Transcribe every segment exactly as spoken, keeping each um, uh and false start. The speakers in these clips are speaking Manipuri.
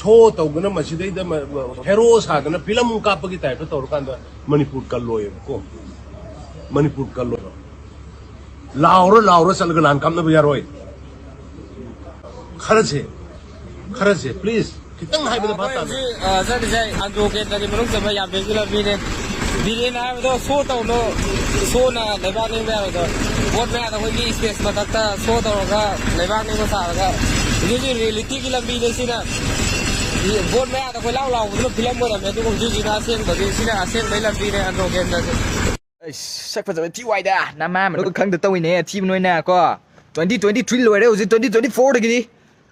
ꯍꯣ ꯇꯧꯗꯅ ꯃꯁꯤꯗꯩꯗ ꯃ-, ꯃ-, ꯍꯦꯔꯣ ꯁꯥꯗꯅ ꯐꯤꯂꯝ ꯀꯥꯞꯄꯒꯤ ꯇꯥꯏꯞꯇ ꯇꯧꯔꯀꯥꯟꯗ ꯃꯅꯤꯄꯨꯔ ꯀꯜꯂꯣꯏꯕꯀꯣ꯫ ꯃꯅꯤꯄꯨꯔ ꯀꯜꯂꯣꯏꯕ꯫ ꯂꯥꯎꯔ ꯂꯥꯎꯔ ꯆꯠꯂꯒ ꯂꯥꯟ ꯀꯥꯞꯅꯕ ꯌꯥꯔꯣꯏ꯫ ꯈꯔꯁꯦ, ꯈꯔꯁꯦ, please, ꯈꯤꯇꯪ ꯍꯥꯏꯕꯗ ꯚꯥꯞ ꯇꯥꯕꯤꯌꯨ꯫ ꯍꯧꯖꯤꯛ, ꯑ, ꯆꯠꯂꯤꯁꯦ ꯑꯟꯗ꯭ꯔꯣ ꯀꯦꯟꯗ꯭ꯔꯒꯤ ꯃꯅꯨꯡ ꯆꯟꯕ ꯌꯥꯝꯕꯦꯝꯒꯤ ꯂꯝꯕꯤꯅꯦ꯫ ꯕꯤꯔꯦꯟ ꯍꯥꯏꯕꯗꯣ ꯁꯣ ꯇꯧꯅꯣ, ꯁꯣꯅ ꯂꯩꯕꯥꯛ ꯅꯤꯡꯕ ꯌꯥꯔꯣꯏꯗꯣ꯫ ꯕꯣꯠ ꯃꯌꯥꯗ ꯑꯩꯈꯣꯏꯒꯤ stage ꯃꯊꯛꯇ ꯁꯣ ꯇꯧꯔꯒ ꯂꯩꯕꯥꯛ ꯅꯤꯡꯕ ꯁꯥꯔꯒ ꯍꯧꯖꯤꯛ ꯍꯧꯖꯤꯛ reality ꯒꯤ ꯂꯝꯕꯤꯅꯦ ꯁꯤꯅ꯫ ꯕꯣꯠ ꯃꯌꯥꯗ ꯀꯣꯏꯂꯥꯎ ꯂꯥꯎꯕꯗꯨꯅ ꯐꯤꯂꯝ ꯑꯣꯏꯔꯝꯃꯦ, ꯑꯗꯨꯒ ꯍꯧꯖꯤꯛ ꯍꯧꯖꯤꯛꯅ ꯑꯁꯦꯡꯕꯒꯤ, ꯁꯤꯅ ꯑꯁꯦꯡꯕꯒꯤ ꯂꯝꯕꯤꯅꯦ ꯑꯟꯗ꯭ꯔꯣ ꯀꯦꯟꯗ꯭ꯔꯁꯦ꯫ ꯑꯩꯁ, ꯁꯛ ꯐꯖꯕ ꯊꯤ ꯋꯥꯏꯗ, ꯅꯃꯥ ꯃꯗꯨ ꯈꯪꯗ ꯇꯧꯏꯅꯦ, ꯑꯊꯤꯕ ꯅꯣꯏꯅ ꯀꯣ꯫ Twenty twenty three ꯂꯣꯏꯔꯦ, ꯍꯧꯖꯤꯛ twenty twenty four ꯗꯒꯤꯗꯤ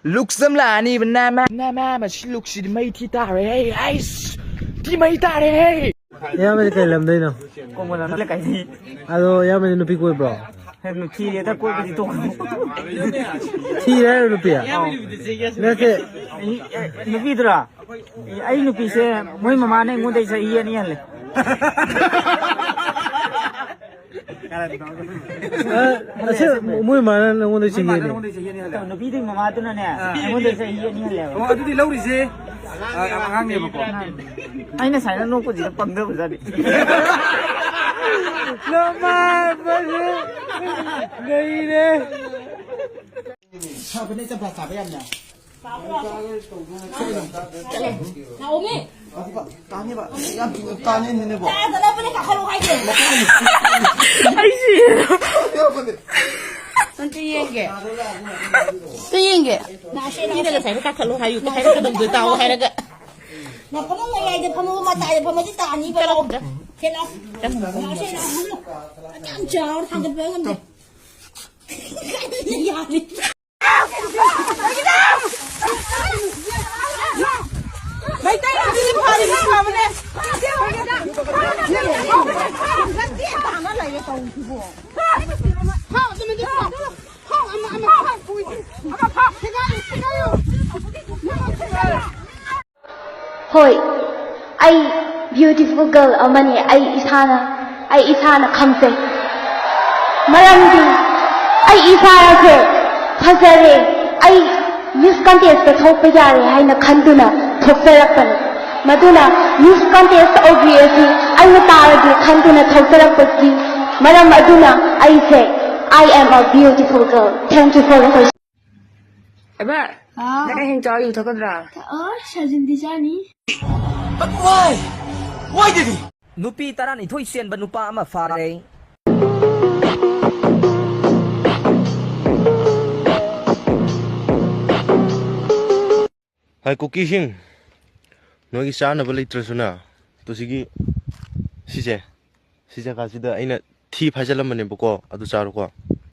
looks ꯑꯃ ꯂꯥꯛꯑꯅꯤꯕ, ꯅꯃꯥ, ꯅꯃꯥ, ꯃꯁꯤ look ꯁꯤꯗꯤ ꯃꯩ ꯊꯤ ꯇꯥꯔꯦ, ꯑꯩꯁ, ꯊꯤ ꯃꯩ ꯇꯥꯔꯦ꯫ ꯏꯌꯥꯝꯕꯗꯤ ꯀꯩ ꯂꯝꯗꯩꯅꯣ? ꯀꯣꯡꯕ ꯂꯝꯗ ꯂꯩꯀꯥꯏꯗꯤ꯫ ꯑꯗꯣ ꯏꯌꯥꯝꯕꯗꯤ ꯅꯨꯄꯤ ꯀꯣꯏꯕ꯭ꯔꯣ? ꯊꯤꯔꯦꯗ, ꯀꯣꯏꯕꯗꯤ ꯇꯣꯛꯈ꯭ꯔꯦ꯫ ꯊꯤꯔꯦ ꯍꯥꯏꯔꯣ ꯅꯨꯄꯤ? ꯑꯧ꯫ ꯅꯠꯇꯦ꯫ ꯑꯩ, ꯑꯦ, ꯅꯨꯄꯤꯗꯨꯔꯣ? ꯑꯩ ꯅꯨꯄꯤꯁꯦ ꯃꯣꯏ ꯃꯃꯥꯅ ꯑꯩꯉꯣꯟꯗꯩ ꯆꯍꯤ ꯑꯅꯤ ꯍꯜꯂꯦ꯫ ꯑ, ꯑꯁꯦ-, ꯃꯣꯏ ꯃꯥꯅ ꯅꯉꯣꯟꯗꯩ ꯆꯍꯤ ꯑꯅꯤ? ꯅꯨꯄꯤꯗꯨꯒꯤ ꯃꯃꯥꯗꯨꯅꯅꯦ, ꯑꯩꯉꯣꯟꯗꯩ ꯆꯍꯤ ꯑꯅꯤ ꯍꯜꯂꯦꯕ꯫ ꯑꯣ, ꯑꯗꯨꯗꯤ ꯂꯧꯔꯤꯁꯦ, ꯑ, ꯌꯥꯝ ꯑꯉꯥꯡꯅꯦꯕꯀꯣ꯫ ꯑꯩꯅ ꯁꯨꯃꯥꯏꯅ ꯅꯣꯛꯄꯁꯤꯗ ꯄꯪꯗꯕꯖꯥꯠꯅꯤ꯫ ꯅꯃꯥꯏ ꯐꯔꯦ꯫ ꯅꯩꯔꯦ꯫ ꯐꯕꯅꯦ ꯆꯝꯄ꯭ꯔꯥ ꯆꯥꯕ ꯌꯥꯝꯅ꯫ ꯅꯥꯎꯃꯤ! ꯇꯥꯅꯤꯕ, ꯌꯥꯝ ꯊꯨꯅ ꯇꯥꯅꯤꯅꯦꯕꯣ꯫ ꯇꯥꯗꯅꯕꯅꯦ ꯀꯥꯈꯠꯂꯣ ꯍꯥꯏꯁꯦ꯫ ꯑꯩ ꯁꯤꯔꯦ꯫ ꯑꯝꯇ ꯌꯦꯡꯒꯦ꯫ ꯑꯝꯇ ꯌꯦꯡꯒꯦ꯫ ꯃꯤꯅ ꯉꯁꯥꯏꯅ ꯀꯥꯈꯠꯂꯣ ꯍꯥꯏꯌꯨ ꯍꯥꯏꯔꯛꯀꯗꯕꯗꯣ ꯇꯥꯎ ꯍꯥꯏꯔꯒ꯫ ꯅꯐꯝ ꯃꯌꯥꯏꯗ ꯐꯝꯃꯣ, ꯃꯇꯥꯏꯗ ꯐꯝꯃꯗꯤ ꯇꯥꯅꯤꯕ꯫ ꯆꯠꯂꯣ ꯑꯝꯇ꯫ ꯁꯦ ꯂꯥꯎ꯫ ꯆꯪꯉꯨ꯫ ꯂꯥꯎ, ꯁꯦ ꯂꯥꯎ, ꯂꯥꯎ꯫ ꯌꯥꯝ ꯆꯥꯎꯔ ꯊꯥꯡꯒꯠꯄ ꯉꯝꯗꯦ꯫ ꯌꯥꯔꯦ꯫ ꯃꯩꯇꯩ ꯅꯨꯄꯤꯗꯤ ꯐꯔꯤꯅꯦ, ꯐꯕꯅꯦ꯫ ꯍꯣꯏ, ꯑꯩ beautiful girl ꯑꯃꯅꯤ꯫ ꯑꯩ ꯏꯁꯥꯅ, ꯑꯩ ꯏꯁꯥꯅ ꯈꯪꯖꯩ꯫ ꯃꯔꯝꯗꯤ ꯑꯩ ꯏꯁꯥꯁꯦ ꯐꯖꯔꯦ꯫ ꯑꯩ Miss Contest ꯊꯣꯛꯄ ꯌꯥꯔꯦ ꯍꯥꯏꯅ ꯈꯟꯗꯨꯅ ꯊꯣꯛꯆꯔꯛꯄꯅꯤ꯫ ꯃꯗꯨꯅ Miss Contest ꯑꯣꯏꯕꯤ ꯑꯁꯤ ꯑꯩꯅ ꯇꯥꯔꯒꯦ ꯈꯟꯗꯨꯅ ꯊꯣꯛꯆꯔꯛꯄꯒꯤ ꯃꯔꯝ ꯑꯗꯨꯅ ꯑꯩꯁꯦ I am a beautiful girl. Thank you for your question. ꯑꯦꯕ, ꯍꯥꯎ꯫ ꯅꯪ ꯍꯌꯦꯡ ꯆꯥꯎ ꯌꯨ ꯊꯛꯀꯗ꯭ꯔꯥ? ꯑꯣ, ꯁꯥꯖꯟꯗꯤ ꯆꯥꯅꯤ꯫ But why? Why did he? ꯅꯨꯄꯤ ꯇꯔꯥꯅꯤꯊꯣꯏ ꯆꯦꯟꯕ ꯅꯨꯄꯥ ꯑꯃ ꯐꯥꯔꯦ꯫ ꯍꯥꯏ ꯀꯨꯀꯤꯁꯤꯡ, ꯅꯣꯏꯒꯤ ꯆꯥꯅꯕ ꯂꯩꯇ꯭ꯔꯁꯨꯅ, ꯇꯨꯁꯤꯒꯤ ꯁꯤꯁꯦ, ꯁꯤ ꯖꯒꯥꯁꯤꯗ ꯑꯩꯅ ꯊꯤ ꯐꯥꯏꯖꯜꯂꯝꯕꯅꯦꯕꯀꯣ, ꯑꯗꯨ ꯆꯥꯔꯣꯀꯣ꯫